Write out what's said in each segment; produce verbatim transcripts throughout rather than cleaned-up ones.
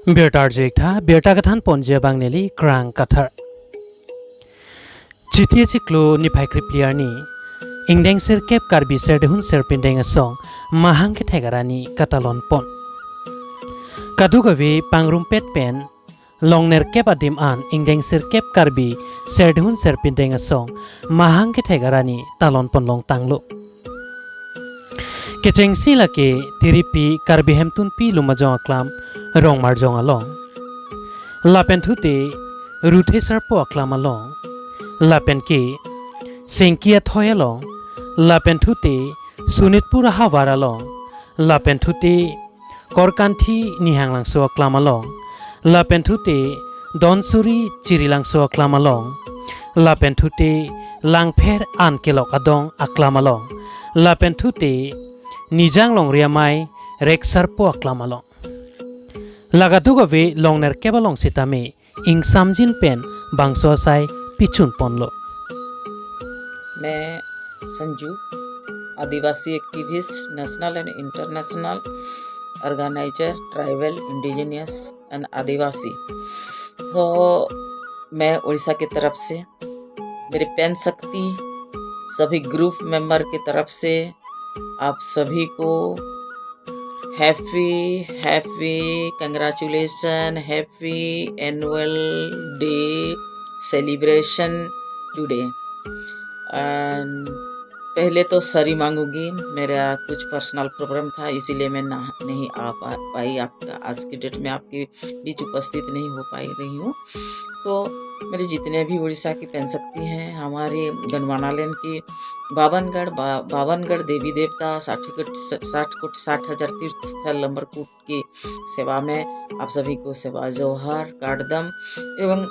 Birta arju-ik tha, birta kethan ponji abang neli Krang Kathar. Chiti achiklo niphai krepli arni, ingdeng sirkep Karbi Serdihun Serpindeng Asong mahang kethek arani katalon pon. Kadokave pangrumpet pen longnerkep adim an ingdeng sirkep Karbi Serdihun Serpindeng Asong mahang kethek arani talon pon longtanglo. Kechengsi lake Tiripi Karbi Hemtunpi Lumajong Aklam Rongmarjong along, lapen thute Ruthe Sarpo Aklam along, lapen ke Sengki Athoi along, lapen thute Sonitpur Ahavar along, lapen thute Korkanthi Nihanglangso Aklam along, lapen thute Donsuri Chirilangso Aklam along, lapen thute Langpher An Kelok Adong Aklam along, lapen thute Nijang Longri Amei Rek Sarpo Aklam along. La kadokave longnerkep along sitame ingsamjin pen bangso asai pichun ponlo. मैं Sanju, Adivasi activist, national and international organiser, tribal, indigenous and Adivasi. तो मैं उड़ीसा की तरफ से, मेरे पेन शक्ति सभी group member की तरफ से आप सभी को happy happy congratulation, happy annual day celebration today. And पहले तो सॉरी मांगूंगी, मेरा कुछ पर्सनल प्रॉब्लम था, इसीलिए मैं ना नहीं आ पा, पाई आपका, आज की डेट में आपके बीच उपस्थित नहीं हो पाई रही हूँ। तो मेरे जितने भी उड़ीसा की पेन शक्ति हैं, हमारे गंडवाना लैंड की बावनगढ़ बा, बावनगढ़ देवी देवता, साठ कोट साठ कोट साठ हजार तीर्थ स्थल लंबरकोट की सेवा में आप सभी को सेवा जोहार काटदम। एवं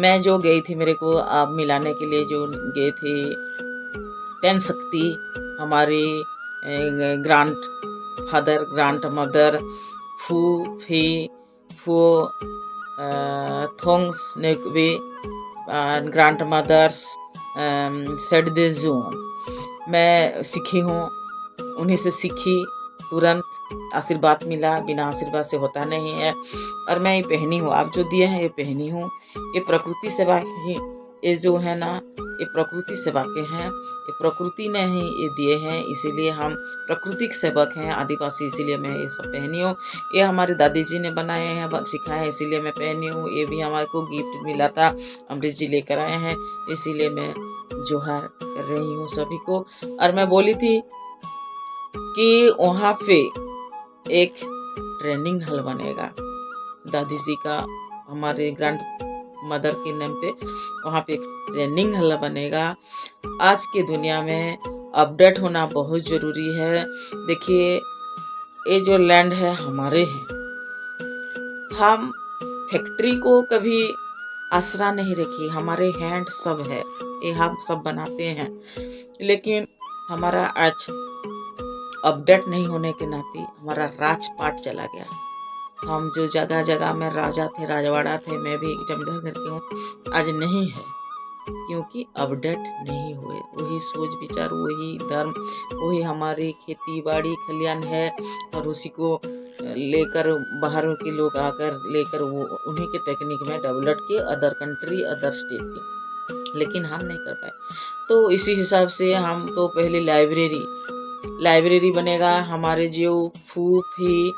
मैं जो गई थी, मेरे को आप मिलाने के लिए जो गए थे, पेन शक्ति हमारी ग्रैंड फादर, ग्रैंड मदर, फू फी फू थोंग्स नेकवे, ग्रैंड मदर्स सेट दे जून। मैं सीखी हूँ, उन्हीं से सीखी, तुरंत आशीर्वाद मिला, बिना आशीर्वाद से होता नहीं है। और मैं ये पहनी हूँ, आप जो दिए हैं ये पहनी हूँ। ये प्रकृति सेवा ही, ये जो है ना, ये प्रकृति सेवा के हैं, ये प्रकृति ने ही ये दिए हैं, इसीलिए हम प्राकृतिक सेवक हैं आदिवासी, इसीलिए मैं ये सब पहनी हूँ। ये हमारे दादी जी ने बनाए हैं, ब- सिखाए हैं, इसीलिए मैं पहनी हूँ। ये भी हमारे को गिफ्ट मिला था, अमरीश जी लेकर आए हैं, इसीलिए मैं जोहार कर रही हूँ सभी को। और मैं बोली थी कि वहाँ पे एक ट्रेनिंग हॉल बनेगा, दादी जी का, हमारे ग्रैंड मदर के नाम पे वहाँ पे एक ट्रेनिंग हॉल बनेगा। आज की दुनिया में अपडेट होना बहुत ज़रूरी है। देखिए, ये जो लैंड है हमारे हैं, हम फैक्ट्री को कभी आसरा नहीं रखी, हमारे हैंड सब है, ये हम सब बनाते हैं, लेकिन हमारा आज अपडेट नहीं होने के नाते हमारा राजपाट चला गया। हम जो जगह जगह में राजा थे, राजवाड़ा थे, मैं भी एक जमींदार घर की हूँ, आज नहीं है, क्योंकि अपडेट नहीं हुए। वही सोच विचार, वही धर्म, वही हमारी खेती बाड़ी खलियान है, और उसी को लेकर बाहर के लोग आकर लेकर वो उन्हीं के टेक्निक में डेवलप किए, अदर कंट्री, अदर स्टेट के, लेकिन हम नहीं कर पाए। तो इसी हिसाब से हम तो पहले लाइब्रेरी, लाइब्रेरी बनेगा। हमारे जो फूफ ही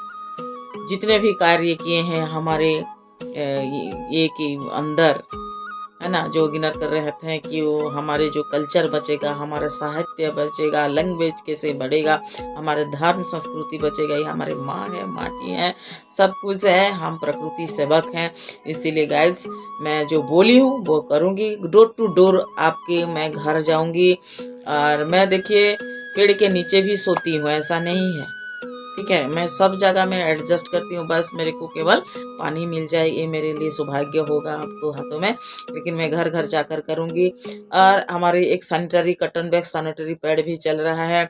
जितने भी कार्य किए हैं हमारे, अ, ये, ये के अंदर, है ना, जो गिनर कर रहे हैं कि वो हमारे जो कल्चर बचेगा, हमारा साहित्य बचेगा, लैंग्वेज कैसे बढ़ेगा, हमारे धर्म संस्कृति बचेगा, ये हमारे माँ है, माटी है, सब कुछ है। हम प्रकृति सेवक हैं, इसीलिए गाइस, मैं जो बोली हूँ वो करूँगी। डोर टू डोर आपके मैं घर जाऊँगी। और मैं, देखिए, पेड़ के नीचे भी सोती हूँ, ऐसा नहीं है, ठीक है। मैं सब जगह में एडजस्ट करती हूँ, बस मेरे को केवल पानी मिल जाए, ये मेरे लिए सौभाग्य होगा आपको हाथों में। लेकिन मैं घर घर जाकर करूँगी। और हमारे एक sanitary, cotton bag sanitary pad भी चल रहा है,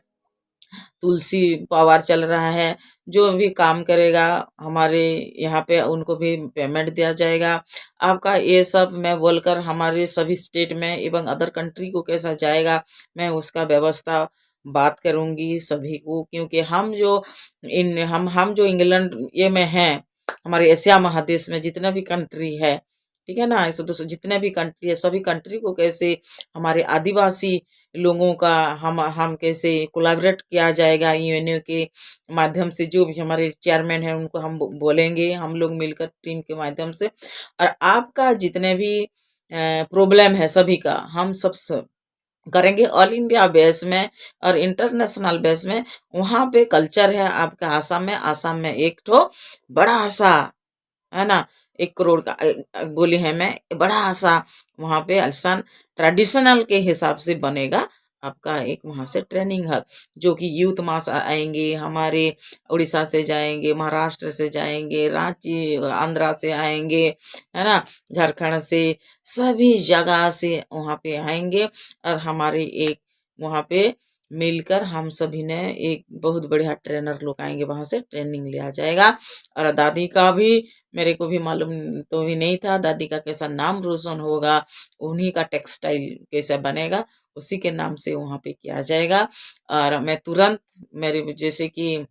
तुलसी पावर चल रहा है। जो भी काम करेगा हमारे यहाँ पे, उनको भी पेमेंट दिया जाएगा। आपका ये सब मैं बोलकर हमारे सभी स्टेट में एवं अदर कंट्री को कैसा जाएगा, मैं उसका व्यवस्था बात करूँगी सभी को, क्योंकि हम जो इन, हम, हम जो इंग्लैंड ये में हैं, हमारे एशिया महादेश में जितना भी कंट्री है, ठीक है ना, ऐसे तो जितने भी कंट्री है, सभी कंट्री को कैसे हमारे आदिवासी लोगों का हम हम कैसे कोलैबोरेट किया जाएगा यूएनओ के माध्यम से। जो भी हमारे चेयरमैन है उनको हम बो- बोलेंगे, हम लोग मिलकर टीम के माध्यम से। और आपका जितने भी प्रॉब्लम है सभी का, हम सब स- करेंगे ऑल इंडिया बेस में और इंटरनेशनल बेस में। वहाँ पे कल्चर है आपका आसाम में, आसाम में एक ठो बड़ा सा, है ना, एक करोड़ का, अ, अ, बोली है मैं, बड़ा सा वहाँ पे अलसान ट्रेडिशनल के हिसाब से बनेगा आपका एक वहाँ से ट्रेनिंग हब, जो कि यूथ मास आ- आएंगे, हमारे उड़ीसा से जाएंगे, महाराष्ट्र से जाएंगे, रांची, आंध्रा से आएंगे, है ना, झारखंड से, सभी जगह से वहाँ पे आएंगे। और हमारे एक वहाँ पे मिलकर हम सभी ने एक बहुत बढ़िया ट्रेनर लोग आएंगे, वहाँ से ट्रेनिंग लिया जाएगा। और दादी का भी, मेरे को भी मालूम तो भी नहीं था, दादी का कैसा नाम रोशन होगा, उन्हीं का टेक्सटाइल कैसा बनेगा, उसी के नाम से वहाँ पे किया जाएगा। और मैं तुरंत, मेरे जैसे कि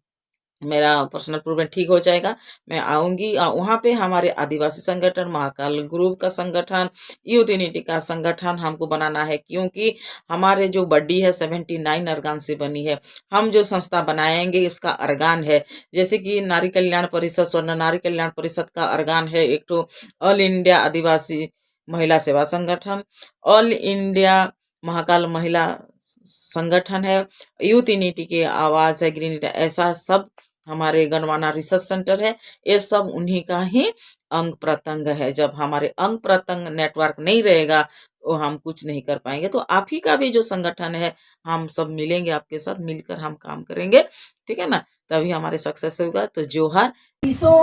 मेरा पर्सनल प्रॉब्लम ठीक हो जाएगा, मैं आऊंगी। आ, वहाँ पे हमारे आदिवासी संगठन, महाकाल ग्रुप का संगठन, यूथ यूनिटी का संगठन हमको बनाना है, क्योंकि हमारे जो बॉडी है सेवेंटी नाइन ऑर्गन से बनी है। हम जो संस्था बनाएंगे, इसका ऑर्गन है, जैसे कि नारी कल्याण परिषद, स्वर्ण नारी कल्याण परिषद का ऑर्गन है एक ठो ऑल इंडिया आदिवासी महिला सेवा संगठन, ऑल इंडिया महाकाल महिला संगठन है, यूथ यूनिटी की आवाज है, ग्रीन इंडिया, ऐसा सब हमारे गंडवाना रिसर्च सेंटर है। ये सब उन्हीं का ही अंग प्रत्यंग है। जब हमारे अंग प्रत्यंग नेटवर्क नहीं रहेगा, तो हम कुछ नहीं कर पाएंगे। तो आप ही का भी जो संगठन है, हम सब मिलेंगे, आपके साथ मिलकर हम काम करेंगे, ठीक है ना, तभी हमारे सक्सेस होगा। तो जोहार। Piso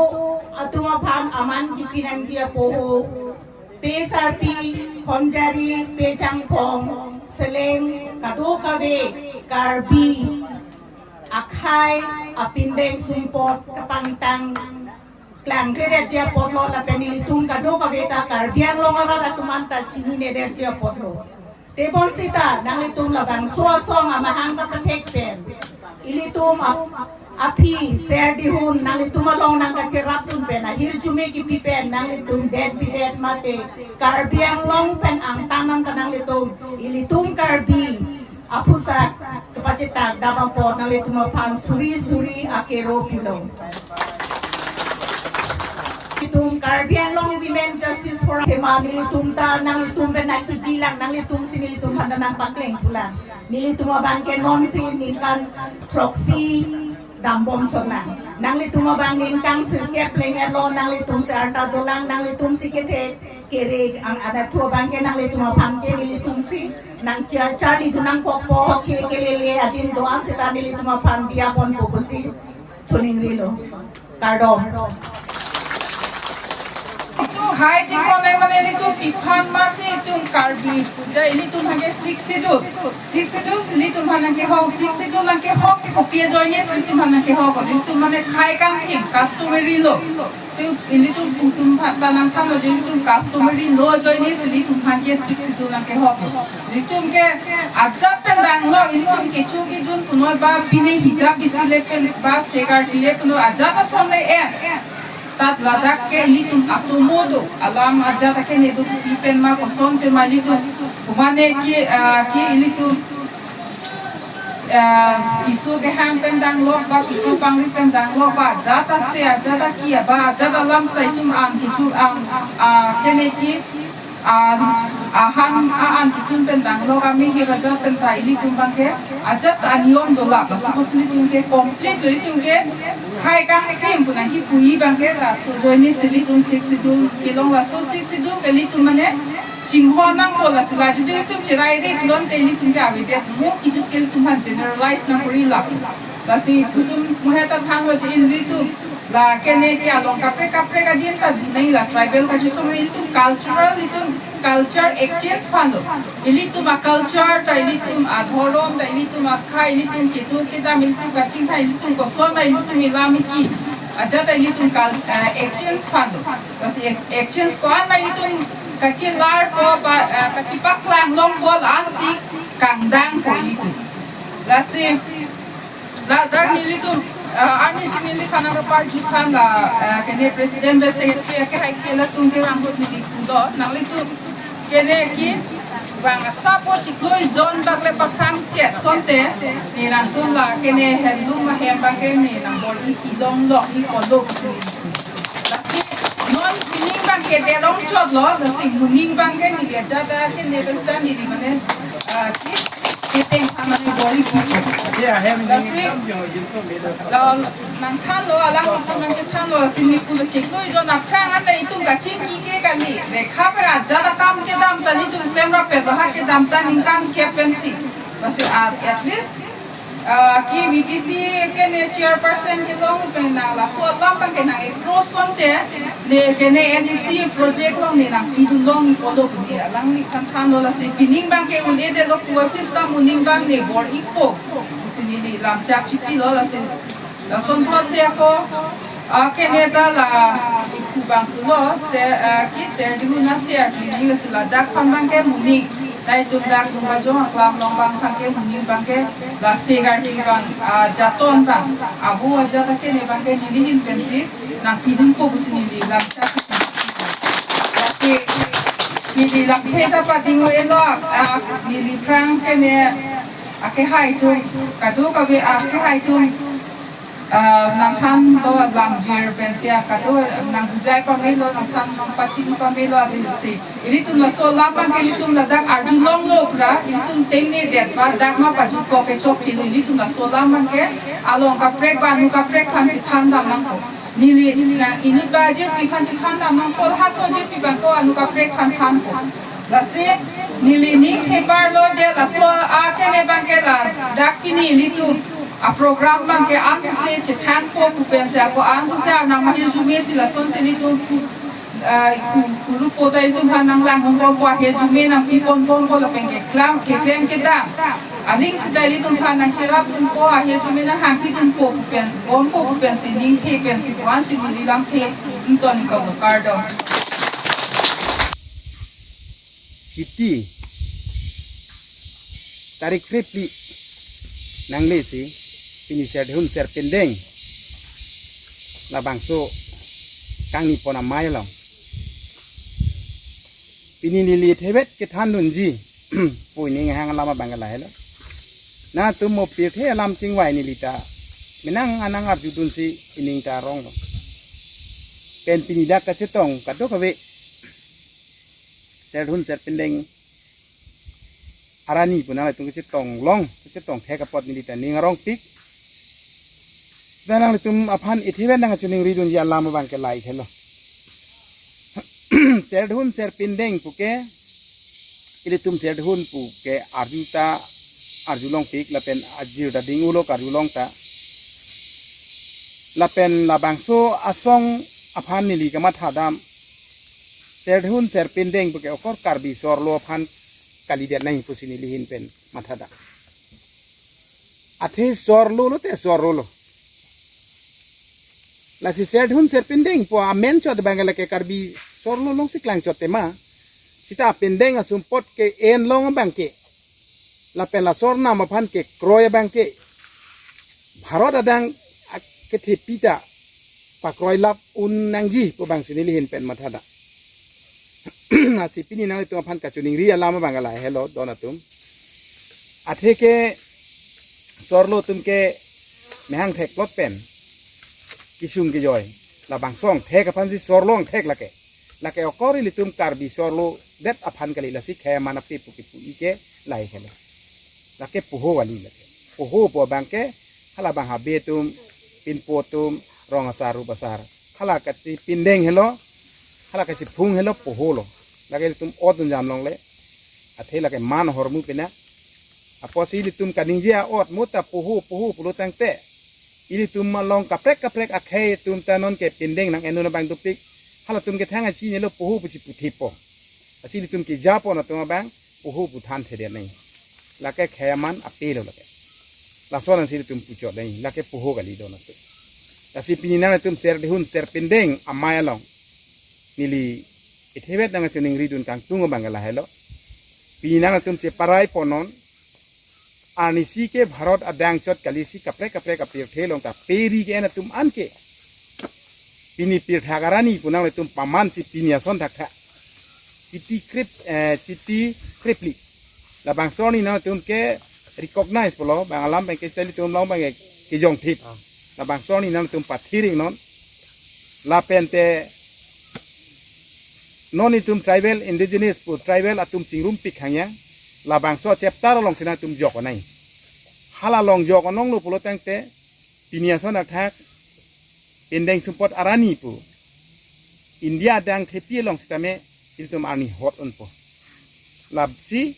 atum aphan aman kipi nangji apo ho, pe sarpi, khomjari, pe jangphong, seleng, kadokave Karbi akhei, apindeng sumpot, kapangtang, klangkledetji apotlo, lapen ilitum kadokave ta Karbi Anglong arat atum anta chininedetji apotlo. Tebonsita nanglitum labangso asong amahang kapathek pen, ilitum ap- aphi ser dihun, nanglitum along nangkacherapdun pen, ahirjume kipi pen nanglitum det bidet mate Karbi Anglong pen angtan anta nanglitum, ilitum Karbi aphuthak kapachetak dam apot nanglitum aphan suri suri akero pilo. Ilitum Karbi Anglong Women Justice Forum athema nelitum ta nanglitum pen nangkibilang, nanglitum si nelitum aphan ta nangpakleng thulang. Nelitum abang ke non si ningkan throksi dambom chotlang. Nanglitum abang ningkan sirkep plenglo, nanglitum si arta dolang, nanglitum si kethe kere ang adathu abang ke nanglitum aphan ke nelitum si nangchar charlidun nangkokpo, che kelele adim do-an seta nelitum aphan diya ponpo pusi choningrilo. Kardom. Itum hai chikon nang mane ilitum pi aphan ma si itum Karbi Puja ilitum aphan ke Sixth Schedule. Sixth Schedule si ilitum aphan nangkehok, Sixth Schedule nangkehok ke kopi ajoine si ilitum aphan nangkehok. Ilitum mane khei kangthim customary law. Tu ilitum itum aphan ta nangthanlo je ilitum customary law ajoine si ilitum aphan ke Sixth Schedule nangkehok. Ilitum ke ajat pen danglo, ilitum kecho kejun punoi ba pine hijab isi le pen ba segar tile punoi ajat ason le en. Tat ladak ke ilitum atomo do, alam ajat ake ne do pi pen ma koson pen ma ilitum. Kumane ke, ah, ke ilitum, ah, piso kehang pen danglok ba, piso pangri pen danglok ba, ajat ase, ajat aki, ba ajat alam seta itum an kecho an, ah, kene ke, ah, ahan a-an kejun pen danglok amei ke ajat pen ta ilitum abang ke ajat aniyom dolang. Laso pusi ilitum ke complete lo, ilitum ke khei kangthim pu nangkipu abang ke laso ajoine si ilitum Sixth Schedule kelong, laso Sixth Schedule ke ilitum mane chinghon nangpo, lasi la jodi ilitum cheraire pulote ilitum ke avedet mo, kejut ke ilitum aphan generalize nangkori lapu. Lasi itum muhe ta thanlo je ilitum la kene ke along kaprek kaprek adim ta dunang, la tribal kachesong ilitum cultural, ilitum culture exchange aphan lo. Ilitum a-culture ta, ilitum adhorom ta, ilitum akhei, ilitum kedo kedam, ilitum kachingthai, ilitum koson ma ilitum ilam iki, ajat ta ilitum kal-, eh, exchange aphan lo. Lasi ex-, exchange ko-an ma ilitum kachelarpo ba, eh, kachepaklang longpo, la-an si kangdangpo ilitum. Lasi ladak nelitum Ah, arni si neliphan nangparju aphan la, ah, kene president pen secretary akehai ke latum ke rang hot neli kulo, nanglitum kene ke bang asap chiklo jon bak le paphrang chet asonte, ne nangtum la kene handloom ahem abang ke ne nangbor-i pilong lok-i polo pusi. Lasi non pining abang ke derong chotlo, lasi moning abang ke neli ajat ta kene president neli mane, ah, ki, keteng mane bor-i pi. Iya, hem ni Lasi, kam jo, yun so meda. Lo nangthanlo, alanglitum nangchethanlo, lasi neli pulo chiklo jon aphrang an itum kachingki ke kali. Rekha pen ajat akam kedam ta nelitum klem rapet lo, ha kedam ta ningkan kep pensi. Lasi, ah, at least, ah, ke V D C kene chairperson kelong pen nang laso alam abang ke nang approach asonte, le kene N E C project along ne nangpidun long-i polo pu ne alangliphan thanlo, lasi pining abang ke un-edetlo pu office ta moning abang ne bor-ipo pusi neli lam chak chipilo. Lasi lason thotsi ako, ah, kene ta la iphu abang pulo, ser, ah, ke Serdihun a-ser cleaning, lasi ladak aphan abang ke moning, la itum dak Lumbajong aklam along abang aphan ke moning abang ke la segar ti abang, ah, jaton abang, abu ajat ta kene abang ke neli ahin pensi nangpidunpo pusi neli lam chak. Lasi neli lam the ta pading-o-elo, ah, neli aphrang kene akehai atum, kadokave akehai atum, ah, nangthanlo lamjir pensi, ah, kado nangbujai pamelo, nangthan nangpachini pamelo, ave si. Ilitum laso alam abang ke ilitum ladak arjulonglo pra, ilitum tengne det ba, dak ma pajutpo ke chokchelo, ilitum laso alam abang ke along kaprek ba anu kaprek aphan chethan dam nangkok. Neli nang inut ba ajirpi aphan chethan dam nangkok, laso ajirpi abang ko anu kaprek aphan thankok. Lasi neli ning theparlo je laso akene abang ke ladak pini ilitum aprogram abang ke ansose chethangpo pu pensi ako ansose arnam ahirjume si lasonsi ilitum pu, ah, pu, pulupo ta ilitum aphan nanglang hongpo, ahirjume nangpipon ponpo lapen keklem, keklem kedam aning sita ilitum aphan nangcherapdunpo, ahirjume nanghangpidunpo pu pen, bompo pu pensi ning the pensi pu ansi neli lam the ington ingkok lo, kardom. Chiti tarik krepli nangle si pini Serdihun Serpindeng labangso kangni pon amei along pini neli thevet kethandunji pu ining ahang alam abang ke lahelo. Nangtum mo pirthe alam chingvai neli ta menang anang arjudunsi ining ta ronglo. Pen pini dak kachetong kadokave Serdihun Serpindeng arni pu nanglitum kachetong long, kachetong thek apot neli ta ning arongpik. Sita nanglitum aphan ithevet nangkachiningridunji alam abang ke lahelo. Serdihun Serpindeng puke, ilitum Serdihun puke arju ta arjulongpik lapen ajir ta ding-ulo karjulong ta. Lapen labangso asong aphan neli kamathadam, Serdihun Serpindeng puke okor Karbi sorlo aphan kalidet nangji pusi neli ahin pen mathadam. Athe sorlo lote sorlo lo. Lasi Serdihun Serpindeng pu amen chot abang ke lake Karbi sorlo alongsi klangchot tema. Sita pindeng asumpot ke-en long abang ke, lapen la sornam aphan kekroi abang ke Bharat adang ak-, kethepi ta pakroilap un nangji pu abangsi neli ahin pen mathadam. Lasi pini nanglitum aphan kachiningri alam abang ke lahelo don atum. Atheke sorlo atum ke mehang theklot pen kesung kejoi labangso angthek aphansi sorlo angthek lake. Lake okor ilitum Karbi sorlo det aphan kali, lasi khei aman ape pu kipu-i ke lahelo. Lake poho kali lake. Poho pu abang ke halabang habe atum, pinpo atum, rong asar rup asar, hala kachipindeng helo, hala kachiphung helo, poho lo. Lake ilitum ot dunjam longle, athe lake man ahormu pena. Apotsi ilitum kaningje a-ot mo ta poho poho pulo tangte, ilitum along kaprek kaprek akhei atum ta nonke pindeng nang-endun abang dopik. Halatum ke thang achinilo poho pu chiputhepo. Lasi ilitum kejapon atum abang poho pu thanthedet nangji. Lake khei aman ape lo lake. Lason ansi ilitum puchot nangji, lake poho kali don atum. Lasi pini nanglitum Serdihun Serpindeng amei along neli ithevet nangkachiningridun kangtung abang ke lahelo. Pini nanglitum cheparai ponnon, Arnisi ke Bharat adang chot kalisi kaprek kaprek apirthe along ta pe ri ke-en atum anke pini pirthak arani pu nanglitum pamansi pini ason thakthak chiti krip, eh, chiti kripli. Labangso arni nangtum ke recognize pulo, bang alam bang ke style tum long bang ke jongthit. Labangso arni nangtum pathiring non. Lapen te non itum tribal indigenous pu tribal atum chingrumpik hangyang. Labangso chapter alongsi nangtum jok-onai. Hala along jok-onong lo pulo tangte pini ason athak pindeng sumpot arani pu India adang thepi along sitame ilitum arni hot unpo. Lasi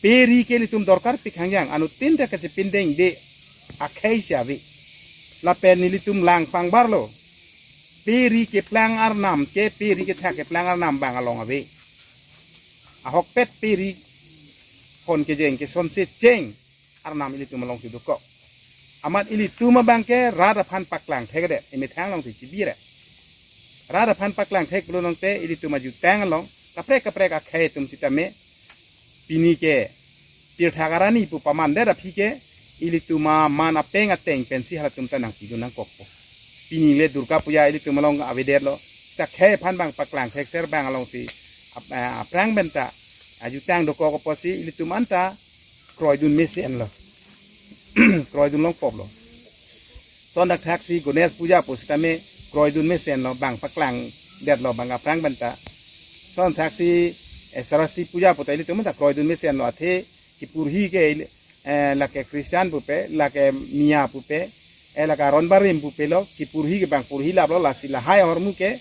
pe ri ke ilitum dorkarpik hangyang, anuttin ta kachepindengde akhei si ave. Lapen nelitum lang pangbarlo. Pe ri keplang arnam ke, pe ri kethak keplang arnam bang along ave. Ahokpet pe ri hon kejeng kesonse cheng arnam ilitum alongsi dokok. Amat ilitum abang ke rat aphan paklangthek det, emethang alongsi chibi re. Rat aphan paklangthek pulo nangte ilitum ajutang along kaprek kaprek akhei atum sitame pini ke pirthak arani pu pamandet aphi ke ilitum aman apeng ateng pensi halatum ta nangpidun nangkokpo. Pini le Durga Puja ilitum along avedetlo. Sita khei aphan bang paklangthek ser bang alongsi ap-, eh, aphrang pen ta ajutang dokok apotsi ilitum anta kroidun mesenlo. Kroidun longpoplo. Son thakthak si Ganesh Puja pu sitame kroidun mesenlo, bang paklangdetlo bang aphrang pen ta. Son thakthak si, eh, Saraswati Puja pu ta ilitum ta kroidun mesenlo, athe kipurhi ke, eh, lake Christian pupe, lake Miya pupe, eh, lake aron barim pupelo, kipurhi ke bang purhi laplo, lasi lahai ahormu ke,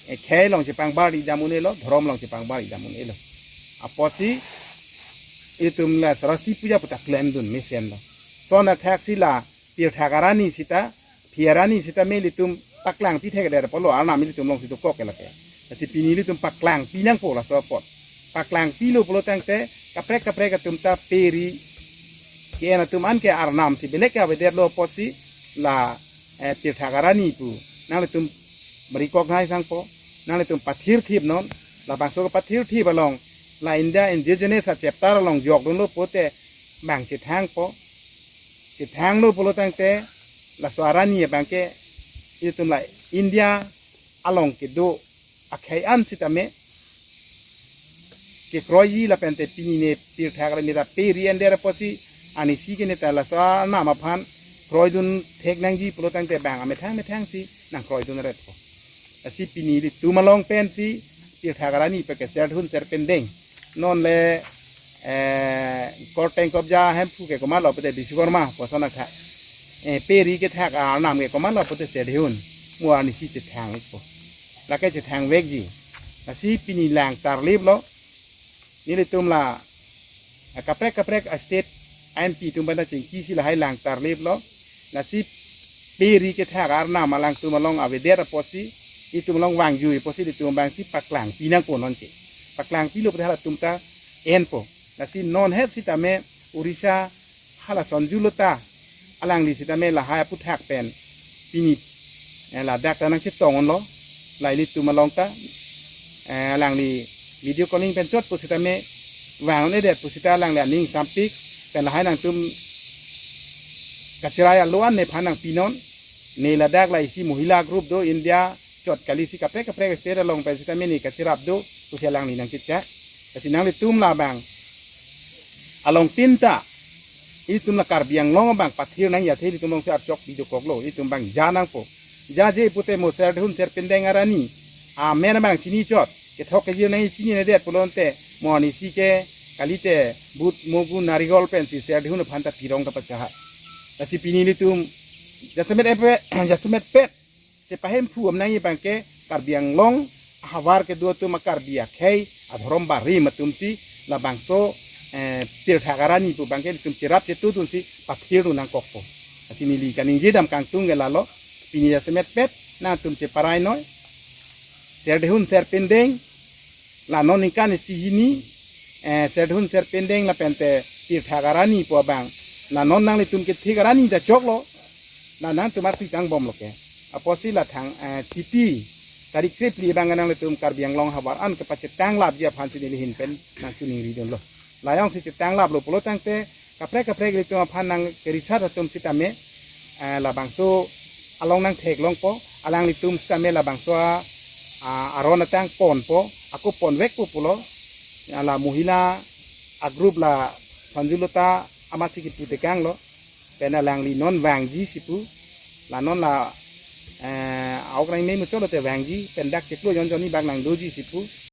eh, khei along chepangbar-i dam un-elo, dhorom along chepangbar-i dam un-elo. Apotsi ilitum la Saraswati Puja pu ta klemdun mesenlo. Son thakthak si la pirthak arani sita, phi arani sitame ilitum paklangpi thekdet apotlo, arnam ilitum alongsi dokok ke lake. Lasi pini ilitum paklangpi nangpo laso apot. Paklangpilo pulo tangte kaprek kaprek atum ta pe ri ke-en atum anke arnam si belek ke avedetlo apotsi la, eh, pirthak arani pu nanglitum recognize nangpo, nanglitum pathirthip non, labangso pathirthip along la India indigenous achapter along jokdunlo pute bang chethangpo. Chethanglo pulo tangte laso arani abang ke ilitum la India along kedo akhei an sitame kekroiji lapen te pini ne pirthak arani ta pe ri endet apotsi arnisi ke ne ta laso arnam aphan kroidun thek nangji pulo tangte bang amethang methang si nangkroidun retpo. Lasi pini ilitum along pensi pirthak arani pu ke Serdihun Serpindeng. Non le, eh, Korteng Kobja Hemphu ke komatlo pute Biswakarma pu ason athak. Eh, pe ri kethak arnam ke komatlo pute Serdihun. Mo arnisi chethang-ikpo. Lake chethangvekji. Lasi pini lang tarliplo. Nelitum la, ah, kaprek kaprek a-state a-M P atum pen ta chingkisi lahai lang tarliplo. Lasi pe ri kethak arnam alangtum along avedet apotsi, itum along vangjui apotsi, itum abangsi paklangpi nangpo nonke. Paklangpilo pute halatum ta enpo. Lasi non het sitame Orissa hala Sanju Lotha alangli sitame lahai aphuthak pen pini, eh, ladak ta nangchetong unlo, la ilitum along ta, eh, alangli video calling pen chot pusitame vang un-edet pusita alangli aning sampik pen lahai nangtum kachirai alo an nephan nangpinon. Ne ladak la isi mohila group do India chot kalisi kaprek kaprek state along pen sitame ne kachirap do pusi alangli nangkechak. Lasi nanglitum labang alongtin ta itum la Karbi Anglong abang pathir nangji athe itum alongsi archok bidokoklo, itum abang ja nangpo. Jaje pute mo Serdihun Serpindeng arani amen abang chini chot, kethok kejir nangji chininedet pulote mo arnisi ke kalite but mogu narikol pensi Serdihun aphan ta pirong ta pachahai. Lasi pini ilitum jasemet epe, jasemet pet chepahemphu am nangji abang ke Karbi Anglong ahavar kedo atum a-Karbi akhei adhorom barim atumsi labangso, eh, pirthak arani pu abang ke itum cherap chetudunsi pathirun nangkokpo. Lasi neli kaningje dam kangtung ke lalo, pini jasemet pet nangtum cheparai noi. Serdihun Serpindeng la non ningkan isi hini, eh, Serdihun Serpindeng lapen te pirthak arani pu abang. La non nanglitum kethik arani ta choklo. La nangtum arpi tangbomlo ke. Apotsi la thang, eh, Chiti tarik krepli abang nanglitum Karbi Anglong ahavar an kepachetang lapji aphansi neli ahin pen nangchiningridunlo. la jongsi chetanglaplo pulo tangte kaprek kaprek ilitum aphan nangkerisat atum sitame, eh, labangso along nangtheklongpo, alanglitum sitame labangso a, a, aron atang ponpo, ako ponvekpo pulo, la mohila a-group la Sanjulata amatsi kipu tekanglo, pen alangli non vangji si pu, la non la, eh, aokrang me muchotlo te vangji, pen dak chiklo jon jonni bak nangdoji si pu,